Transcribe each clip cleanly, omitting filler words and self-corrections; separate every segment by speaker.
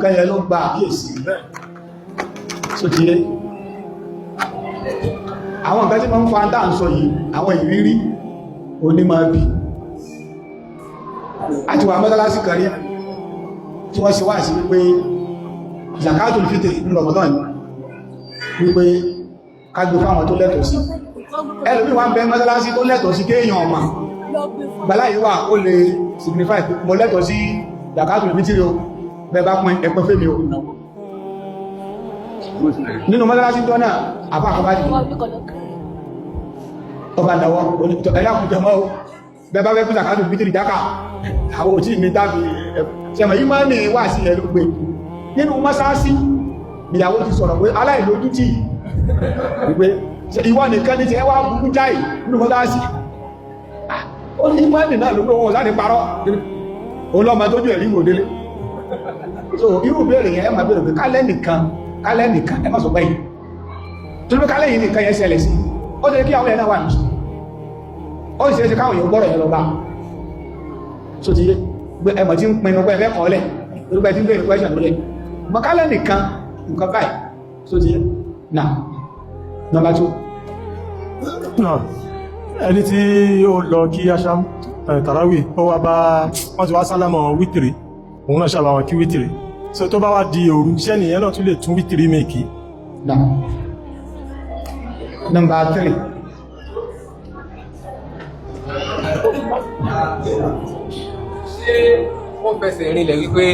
Speaker 1: Nǹkan yẹn ló gba àkíyèsí. So ti yé, àwọn nǹkan tí ma ń fa tá à ń sọ yìí, àwọn ìrírí onímọ̀ bí àti wà mọ́sálásí kan rí tí wọ́n ṣe wá sí wípé zakatul fitr ní Ramadan, wípé kágbé fáwọn tó lẹ́tọ̀ọ́ sí. Ẹlòmí wá ń bẹ mọ́sálásí tó lẹ́tọ̀ọ́ sí kéèyàn ọmọ gbàlá yìí wà, ó lè signify pé mo lẹ́tọ̀ọ́ sí zakatul fitr o, bẹ́ẹ̀ bá pín ẹpẹ́ fẹ́mi o. Nínú mọ́sálásí tó náà, àbá àkọ́bá dìde, ọba náwọ́ ẹ̀dàkùn jẹmọ́ o, bẹ́ẹ̀ bá fẹ́ fún zakatul fitr jákà, àwọn òtí ní tàbí ṣẹ̀mọ̀ yí máa ní wà sí ẹ̀lú pé nínú mọ́sálásí ìyàwó ti sọ̀rọ̀ pé aláìlójútì, wípé ìwọ nìkan ní ti ẹwà burú jáì nínú mọ́sálásí. Ó ní ìmọ̀ọ́nì náà ló pé wọn sáà ní parọ́ olọ́mọ tó jù ẹ̀rí ìwò délé. So irú béèrè yẹn, ẹ máa béèrè pé kálẹ̀ nìkan, kálẹ̀ nìkan, ẹ má sọ bẹ́yìn tó ní pé kálẹ̀ yìí nìkan yẹn ṣẹlẹ̀ sí. Ó ṣe kí àwọn yẹn náà wà ní, ó sì ṣe é ṣe káwọn èèyàn gbọ́rọ̀ yẹn lọ bá. So ti yé ẹmọ̀ tí ń pinnu pé ẹfẹ́ kọ́lẹ̀ lórí pé tí ń béèrè question lórí ẹ̀ mọ̀ kálẹ̀ nìkan nǹkan báyìí. So ti yé. Now, number two.
Speaker 2: Náà, ẹni tí ó lọ kí aṣám tàràwì, ó wá bá wọ́n ti wá sálámọ̀ wítìrì, òun náà ṣàbà wọn kí wítìrì. So tó bá wá di òru, iṣẹ́ nìyẹn náà tún lè tún wítìrì mẹ́kì?
Speaker 1: Now, number three.
Speaker 3: Ṣé wọ́n fẹsẹ̀ rinlẹ̀ wípé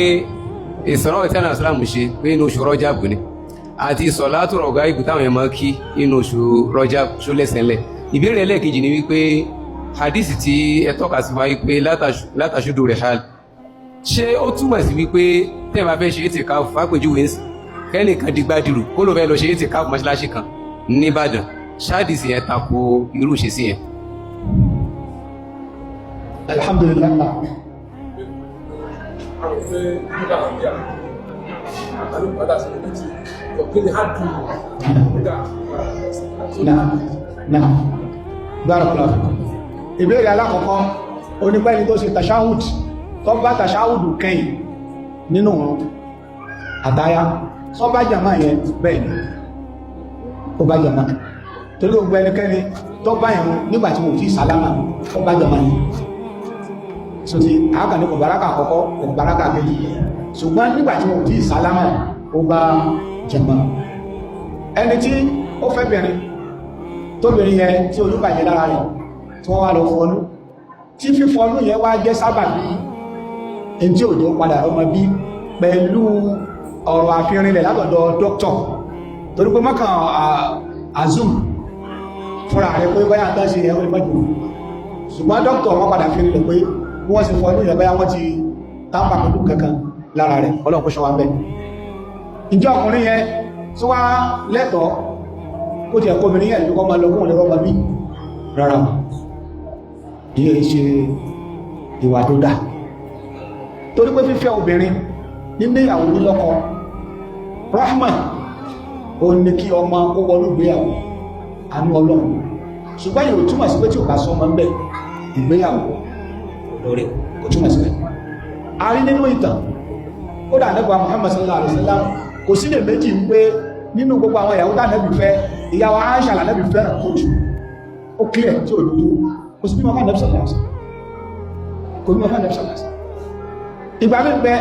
Speaker 3: ìsọ̀rọ̀ tí àná islam ṣe pé inú oṣù Rọ́jàbù ni, àti sọ̀látù rọ̀gá ìbù táwọn èèyàn máa kí inú oṣù Rọ́jàbù, ṣó lẹ́sẹ̀ ńlẹ̀? Ìbéèrè ẹlẹ́ẹ̀kejì ni wípé hadith tí ẹ tọ́ka sí wa wípé látàṣúdù rẹ̀ hal, ṣé ó túmọ̀ sí wípé tẹ́ ẹ bá fẹ́ ṣe ìtìkáfù, fàpèjúwe ń sìn, kẹ́nìkan digbádìrù kó ló fẹ́ lọ ṣe ìtìkáfù mọ́ṣáláṣí kan nìbàdàn, ṣáàdìsì yẹn tako irú ìṣesí yẹn?
Speaker 1: Alhamdulillah.
Speaker 4: Àwọn pé nígbà àbíyá àtàlù padà sí ibi tí kí ni á dùn nígbà.
Speaker 1: Náà, barakallahu fikum. Ìbéèrè alákọ̀ọ́kọ́, onípẹ́ni tó ṣe tashahud, tó bá tashahud kẹ́yìn nínú àtáyá, tó bá jàmá yẹn? Bẹ́ẹ̀ ni, ó bá jàmá, torí gbogbo ẹnikẹ́ni tó bá ìrun nígbàtí wọ́n fi sálámà, ó bá jàmá yẹn. So ti àákà ní kò báraka àkọ́kọ́, kò báraka kejì, ṣùgbọ́n nígbàtí wọ́n fi sálámà, ó bá jàmá. Ẹni tí ó fẹ́ bìnrin, tóbìnrin yẹn tí oyún bàjẹ́ lára rẹ̀, tí wọ́n wá lọ fọnú, tí fífọnú yẹn wá jẹ́ sábàbí ẹni tí òjò padà ọmọ bí, pẹ̀lú ọ̀rọ̀ àfihànilẹ̀ látọ̀dọ̀ dókítọ̀, torí pé mọ́kàn azum fúnra rẹ̀ pé báyà tán ṣe ẹ̀rọ ìmọ̀jù, ṣùgbọ́n dókítọ̀ wọ́n padà fi rinlẹ̀ pé bí wọ́n ṣe fọnú yẹn, báyà wọ́n ti tábà pẹ̀lú kankan lára rẹ̀. Ọlọ́run kó ṣọ́ wa bẹ́ẹ̀. Ǹjẹ́ ọkùnrin yẹn tí wá lẹ́tọ̀ọ́ kó ti ẹ̀kọ́ obìnrin yẹn lókọ́ máa lọ kóhùn lè rọ́mọ bí? Rárá, ìyẹn ṣe ìwà tó dá, torí pé fífẹ́ obìnrin, nílé ìyàwó, nílọ́kọ, rahman ó ní kí ọmọ kó wọnú ìgbéyàwó, àánú Ọlọ́run. Ṣùgbọ́n yóò túmọ̀ sí pé tí ò bá sọ ọmọ ń bẹ̀, ìgbéyàwó lórí kò túmọ̀ sí pé a rí nínú ìtàn. Ó dà nẹ́bà Muhammad sallallahu alaihi wasallam, kò sí lè méjì ń pé nínú gbogbo àwọn ìyàwó tánẹ́bì fẹ́, ìyàwó Aisha lànẹ́bì fẹ́ràn kó jù. Ó clear tí ò dúdú. Kò sí bímọ fún ànẹ́bì sallallahu alaihi wasallam, kò bímọ fún ànẹ́bì sallallahu alaihi wasallam. Ìgbà mi bẹ,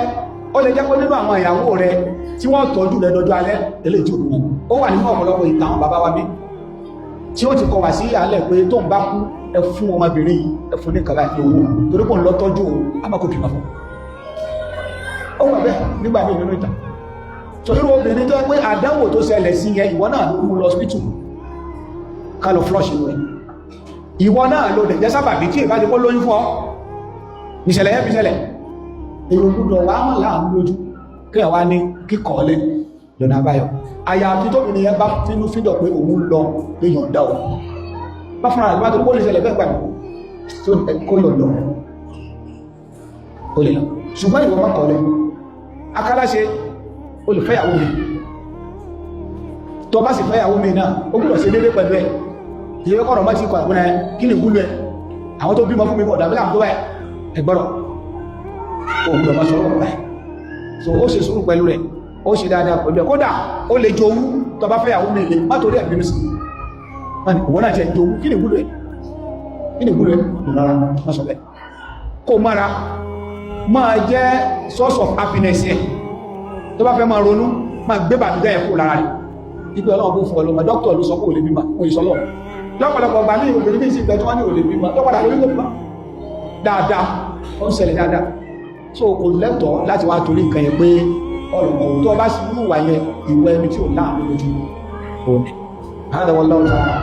Speaker 1: ó lè jẹ́ pé nínú àwọn ìyàwó rẹ tí wọ́n tọ́jú rẹ dọjọ́ alẹ́, eléyìí tí ò bímọ, ó wà nínú ọ̀pọ̀lọpọ̀ ìtàn àwọn bàbá wa bí tí ó ti kọ wá sí ìyàlẹ̀ pé tó ń bá kú, ẹ fún ọmọbìnrin yìí, ẹ fún ní kàrà owó, torí pé òun lọ tọ́jú òun, àmọ́ kò bímọ fún. Ó wà bẹ́ẹ̀ nígbà míì nínú ìtàn. So irú obìnrin tó yẹ pé àdánwò tó ṣẹlẹ̀ sí yẹn, ìwọ náà ló mú lọ hospital ká lọ flush inú ẹ̀, ìwọ náà ló dẹ̀ jẹ́ sábàbí tí ìbá ti kó lóyún fún ọ, ìṣẹ̀lẹ̀ yẹn fi ṣẹlẹ̀. Èrò gbúdọ̀ wà mọ̀ láàánú lójú kí ẹ̀ wá ní kíkọ̀ ọ́lẹ̀ lọ́nà àbáyọ, àyàfi tóbi yẹn bá fínú fídọ̀ pé òun lọ lè yọ̀ǹda o bá fúnra rẹ̀, bá tó kó lè ṣẹlẹ̀ bẹ́ẹ̀ gbà tó kó yọ̀ǹda, ó lè lọ. Ṣùgbọ́n ìwọ má kọ̀ọ́lẹ̀ akáláṣe, ó lè fẹ́yàwó mi. Tó bá sì fẹ́yàwó mi náà, ó gbọ́dọ̀ ṣe déédé pẹ̀lú ẹ̀. Ìyẹ́ kọ̀rọ̀ mọ́ ti kọ̀ àgbọ̀nà kí ni ìwúlò ẹ̀? Àwọn tó bímọ fún mi kọ̀ dàbí láàmú tó báyìí, ẹgbọ́rọ̀ ó gbọ́dọ̀ máa sọ̀rọ̀ báyìí. So ó ṣe sùúrù pẹ̀lú rẹ̀, ó ṣe dáadáa pẹ̀lú ẹ̀. Kódà ó lè jowú tó bá fẹ́yàwó mi lè má torí ẹ̀ bínú sí. Ìwọ náà jẹ́ jowú, kí ni ìwúlò ẹ̀? Kí ni ìwúlò ẹ̀? Rárá, má sọ bẹ́ẹ̀. Kó mára máa jẹ́ source of happiness ẹ̀. Tó bá fẹ́ máa ronú, máa gbé bànújẹ́ ẹ̀ kú lára rẹ̀. Ipe Ọlọ́run kó fún ọlọ́mọ, dókítà ló sọ pé ò lè bímọ, òun ìsọlọ́. Lọ́pọ̀lọpọ̀ gbà ní obìnrin bí ìsìnkú tí wọ́n ní ò lè bímọ, tó padà lórí lóbímọ. Dáadáa, ó ń ṣẹlẹ̀ dáadáa. So kò lẹ́tọ̀ọ́ láti wá torí nǹkan yẹn pé ọlọ́mọ tó bá sì rú ìwà yẹn, ìwọ ẹni tí ò láàánú lójú. Òní. هذا والله تعالى.